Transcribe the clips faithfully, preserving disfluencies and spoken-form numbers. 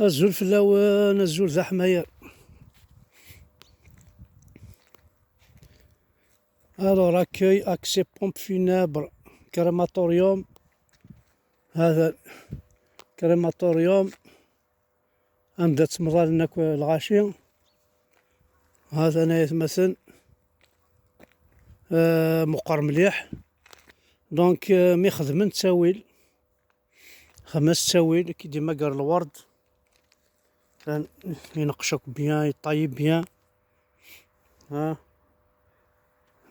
Azul fell-awen, azul d aḥmayer. Alors, accueil, accès, pompe funèbre, crématorium. Hada crématorium, anda ttemḍalen akk lɣaci. Hada ayetmaten, euh, meqqer mliḥ. Donc, euh, mi xedmen ttawil, xedmen ttawil, ki d-imager lwerd. Kan ineqqec akk bien, yeṭṭayi bien. Ha.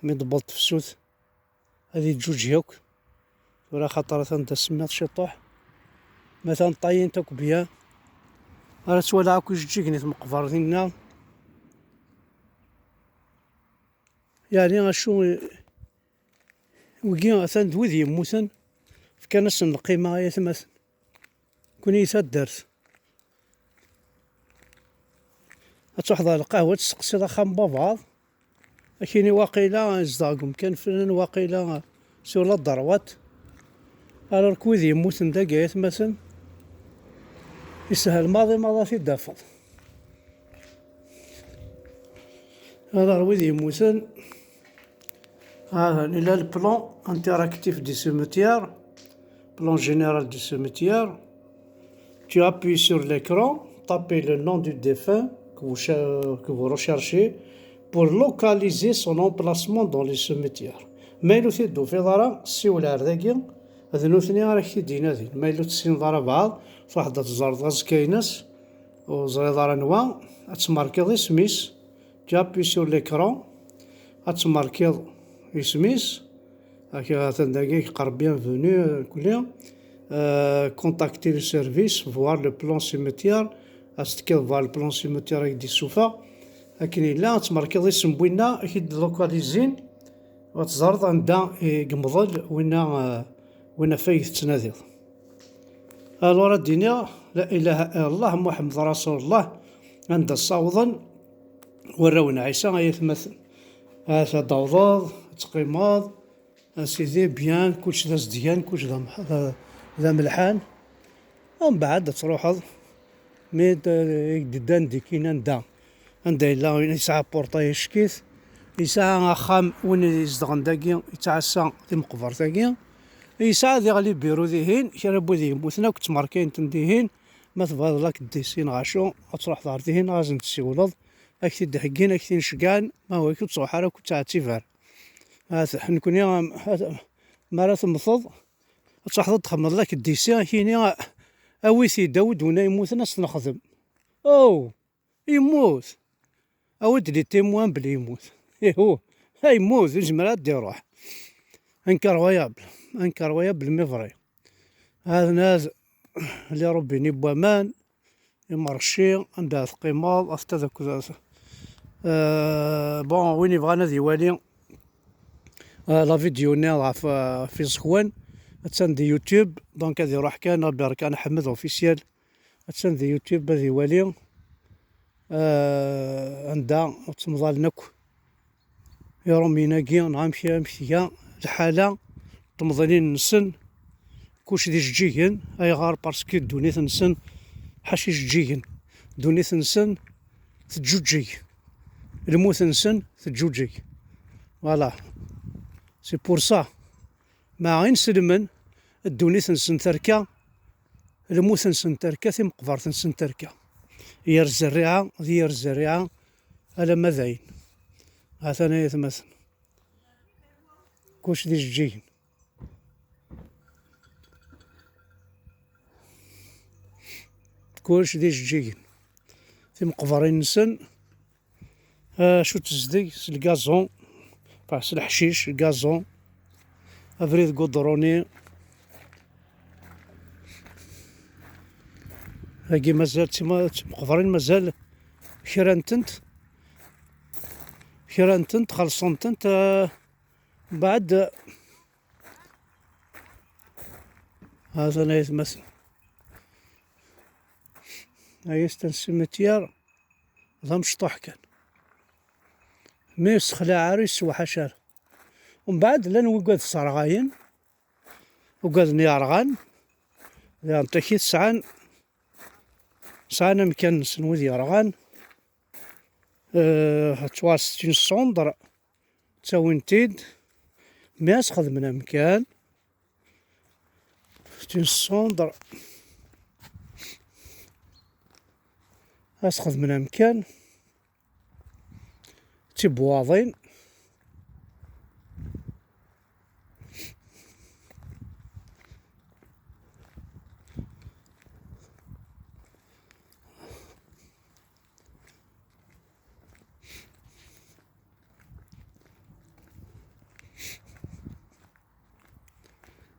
Mi d-tewweḍ tefsut, ad yeǧǧuǧeg akk. Tura axaṭer atan d asemmiḍ ciṭuḥ. Ma atan ṭṭayint akk bien. Ara twalaɣ akk ijeǧǧigen i tmeqber dinna. Yeɛni acu, wigi atan d wid yemmuten, fkan-asen lqima ay atmaten. Kuni i taddart. Ad truḥeḍ ɣer lqahwa, ad testeqsiḍ axxam n baba-tneɣ. Akini waqila yezdeɣ deg umkan flan, waqila sur la droite. Alors que wid yemmuten dagi ay atmaten, yeshel maḍi maḍi ad t-id-tafeḍ. Alors wid yemmuten, ah, il a le plan interactif du cimetière, plan général du cimetière. Tu appuies sur l'écran, tapez le nom du défunt que vous, cher- que vous recherchez pour localiser son emplacement dans le cimetière. Ma yella ur t-id-tufiḍ ara, siwel ar dagi, d nutni ara k-t-id-inadin. Ma yella ur tessineḍ ara bɛaḍ, truḥeḍ ad teẓreḍ azekka-ines, ur teẓriḍ ara anwa, ad tmerkiḍ isem-is. Tu appuies sur l'écran, ad tmerkiḍ isem-is. Aka atan dagi, qerb bienvenue, euh, kulli. Euh, contacter le service, voir le plan cimetière. Ad tekkiḍ voir le plan cimetière, ad k-d-issufeɣ. Akken yella, ad tmerkiḍ isem n winna i k-id-lokalizin, ad teẓreḍ anda i yemḍel winna, euh, winna ɣef ay tettnadiḍ. Alors ad d-iniɣ, la ilaha illallah, Muḥemmed rasulullah, anda ssawḍen warraw n Ɛisa, ay atmaten. Ahat ad d-tawḍeḍ, ad teqqimeḍ, a sidi, bien, kullec d azedgan, kullec d am-, d, d amelḥan. Umbeɛd ad truḥeḍ, mi d, i d-ddan dikin anda, anda yella win yesɛa portail ackit, yesɛa axxam, win izedɣen dagi, yettɛassa timeqbert-agi, yesɛa diɣ libiru dihin, kra n wid yemmuten akk ttmerkayen-ten dihin. Ma tebɣiḍ lakedis neɣ acu, ad truḥeḍ ɣer dihin, ad asen-tessiwleḍ, ad k-t-id-heggin, ad k-t-in-ceggɛen, ma ur tettruḥ ara akk ttɛettib ara. At, nekkni, am, at, mi ara temmteḍ, ad truḥeḍ ad txedmeḍ lakedis-i, ad k-yini, a-, awi-t-id, awi-d win ay yemmuten, ad s-t-nexdem. Oh! Yemmut! Awi-d les témoins belli yemmut. Ihu, ha yemmut, ur yezmir ad d-iruḥ. Incroyable, incroyable, mais vrai. Hada naz, les robinets n waman, imerci, anda teqqimeḍ, afta d akked, euh, bon, win yebɣan ad iwali, euh, la vidéo-nni ɣef, euh, ɣef iẓekwan, attan di YouTube, donc ad iruḥ kan, Rabbi Rkan Ḥmed officiel. Attan di YouTube ad iwali, ah, anda ur ttemḍalen akk Iṛumyen-agi, neɣ amek, amek tga lḥala n temḍinin-nsen, kullec d ijeǧǧigen. Ayɣer? Parce que ddunit-nsen ḥaca ijeǧǧigen. Ddunit-nsen teǧǧuǧǧeg. Lmut-nsen teǧǧuǧǧeg. Voilà. C'est pour ça. Ma inselmen, ddunit-nsen terka, lmut-nsen terka, timeqbert-nsen terka. Yir zzerriɛa d yir zzerriɛa, alamma d ayen. Atan ay atmaten. Kullec d ijeǧǧigen. Kullec d ijeǧǧigen. Timeqbrin-nsen, acu tezdeg s lgazun, enfin, s leḥcic, lgazun, abrid gudruni. Dagi mazal tima-, timeqbrin mazal kra-ntent, kra-ntent xellṣen-tent, ah, mbeɛd, hatan ay atmaten. Ayas n cimetière. D amecṭuḥ kan. Mi ur yessexlaɛ ara, ur yessewḥac ara. Umbeɛd llan wigad sserɣayen, ugaden yerɣan, d aɣentak i tesɛan, sɛan amkan-nsen wid yerɣan. Euh, tu vois, c'est une cendre, ttawin-t-id, mais ad s-xedmen amkan, c'est une cendre, ad s-xedmen amkan, d tibwaḍin.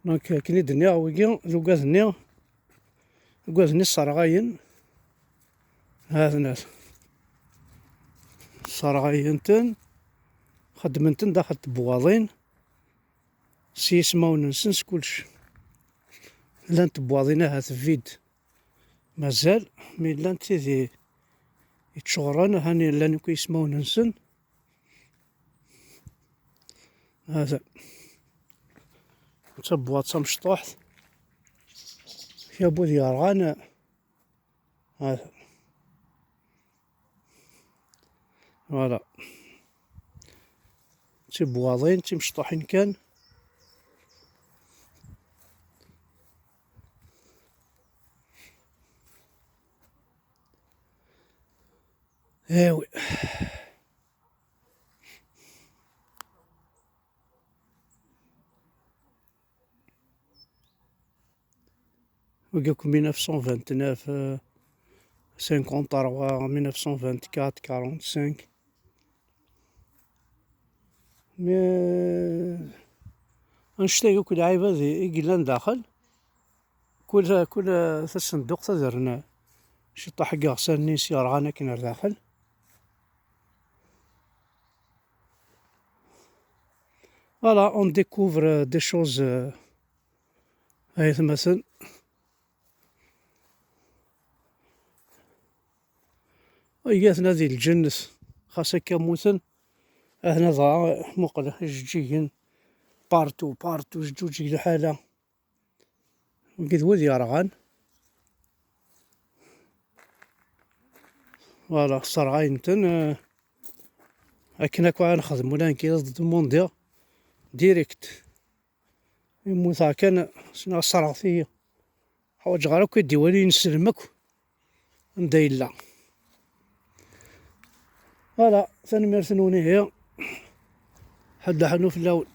Donc, akken i d-nniɣ, wigi d ugad-nni, ugad-nni sserɣayen. Ha-ten-at. Sserɣayen-ten, xeddmen-ten daxel tebwaḍin, s yismawen-nsen, s kullec. Llant tebwaḍin ahat vide. Mazal, mi llant tid i-, ittcuɣren, hani llan akk yismawen-nsen. Hada. D tabwaḍt tamecṭuḥt. Kra n wid yerɣan. Hada. Voilà. D tibwaḍin, d timecṭuḥin kan. Eh oui. Wigi akk mille neuf cent vingt-neuf, euh, cinquante-trois, mille neuf cent vingt-quatre, quarante-cinq. Mais, euh, annect-agi akk lɛibad i, i yellan daxel, kul, kul tasenduqt ad rren ciṭṭaḥ n yiɣsan-nni s yerɣan akken ar daxel. Voilà, on découvre, euh, des choses, euh, ay atmaten. Ay atna di lǧennet, xas akka mmuten, atna dɣa, muqel, ijeǧǧigen, partout, partout, jeǧǧuǧeg lḥala. Wigi d wid yerɣan. Voilà, sserɣayen-ten, euh, akken akk ara nexdem, ula nekk ad d-demandiɣ direct. Mmuteɣ kan, ssneɣ sserɣet-iyi. Ḥwaǧeɣ ara akk ad d-iwali ineslem akk anda yella. Voilà, tanemmirt-nwen ihi. Ḥedd aḥnu fell-awen.